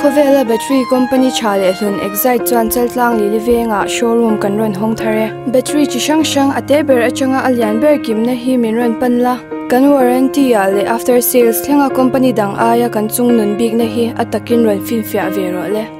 Khawvela battery company tha leh hlun Exide chuan Chaltlang Lili vengah showroom kan rawn hawng thar e. Battery chi hrang hrang a te ber atanga a lian ber kimna hi min rawn pan la. Kan warranty ah leh after sales thlenga company dang aia kan chung nun bikna hi a takin rawn finfiah ve rawh le.